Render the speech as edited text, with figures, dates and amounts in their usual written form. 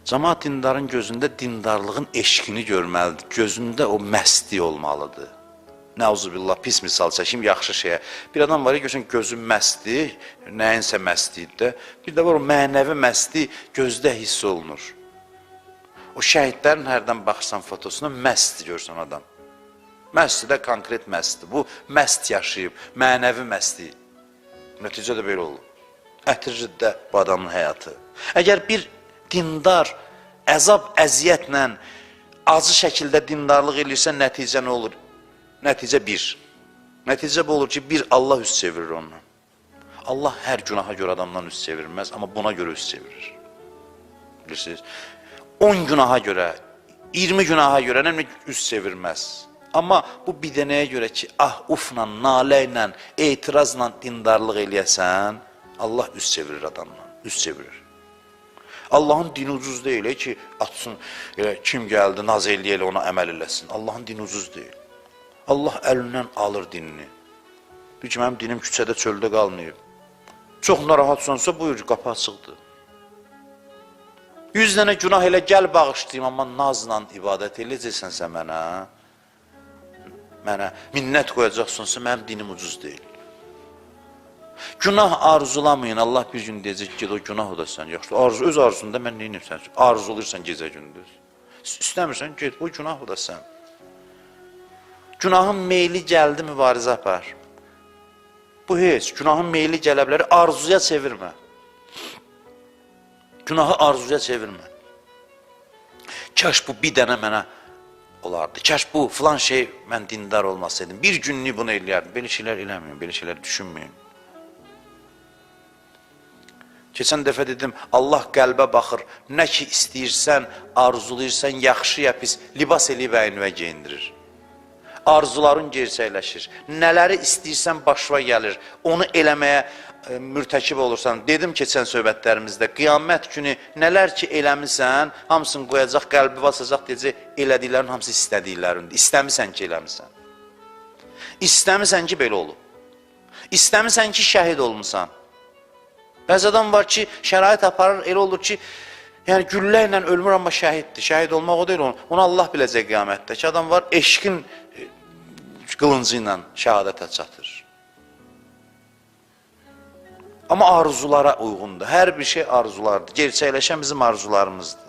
Camaat dindarın gözündə dindarlığın eşqini görməlidir. Gözündə o məstlik olmalıdır. Nəuzubillah, pis misal çəkim yaxşı şeyə. Bir adam var ya, görürsən gözü məstlik, nəyinsə məstlikdir də. Bir də var o mənəvi məstlik gözdə hiss olunur. O şəhidlərin hərdən baxırsan fotosuna, məst görürsən adam. Məstdir də konkret məstdir. Bu məst yaşayıb, mənəvi məstlik. Nəticə də belə olur. Ətirir də bu adamın həyatı. Əgər bir dindar əzab, əziyyətlə acı şəkildə dindarlıq eləyirsə, nəticə nə olur? Nəticə bir. Nəticə bu olur ki, bir Allah üz çevirir ondan. Allah hər günaha görə adamdan üz çevirməz, amma buna görə üz çevirir. Bilirsiniz? 10 günaha görə, 20 günaha görə nə üz çevirməz. Amma bu bir dənəyə görə ki, ah, ufla, nalə ilə, etirazla dindarlıq eləyəsən, Allah üz çevirir adamdan, üz çevirir. Allahın dini ucuz deyil ki, atsın, elə kim gəldi, naz eləyə elə ona əməl eləsin. Allahın dini ucuz deyil. Allah əlindən alır dinini. Deyir ki, mənim dinim küçədə, çöldə qalmayıb. Çox narahatsansa, buyur, qapı açıqdır. 100 dənə günah elə gəl bağışlayayım, amma nazla ibadət eləyəcəksənsə mənə, mənə minnət qoyacaqsınsa, mənim dinim ucuz deyil. Günah arzulamayın, Allah bir gün deyəcək ki, o günah o da sən yaxşı. Arzu, öz arzunda mən neynim sən? Arzulayırsan gecə gündüz. İstəmirsən, get, o günah o da sən. Günahın meyli gəldi, mübarizə apar. Bu heç, günahın meyli gələ bilər, arzuya çevirmə. Günahı arzuya çevirmə. Kaş bu bir dənə mənə olardı. Kaş bu filan şey mən dindar olmasaydım. Bir günlük bunu eləyərdim. Belə şeylər eləməyin, belə şeylər düşünməyin. Keçən dəfə dedim, Allah qəlbə baxır. Nə ki istəyirsən, arzulayırsan, yaxşı ya pis, libas eləyib əyninə geyindirir. Arzuların gerçəkləşir. Nələri istəyirsən başına gəlir. Onu eləməyə mürtəkib olursan. Dedim keçən söhbətlərimizdə, qiyamət günü nələr ki eləmisən, hamısını qoyacaq, qəlbi basacaq, deyəcək, elədiklərin hamısı istədiklərindir. İstəmisən ki, eləmisən. İstəmisən ki, belə olub. İstəmisən ki, şəhid olmusan. Bəzi adam var ki, şərait aparır, elə olur ki, yəni güllə ilə ölmür, amma şəhiddir. Şəhid olmaq o deyil, onu, onu Allah biləcək qiyamətdə ki, adam var, eşqin qılıncı ilə şəhadətə çatır. Amma arzulara uyğundur. Hər bir şey arzulardır. Gerçəkləşən bizim arzularımızdır.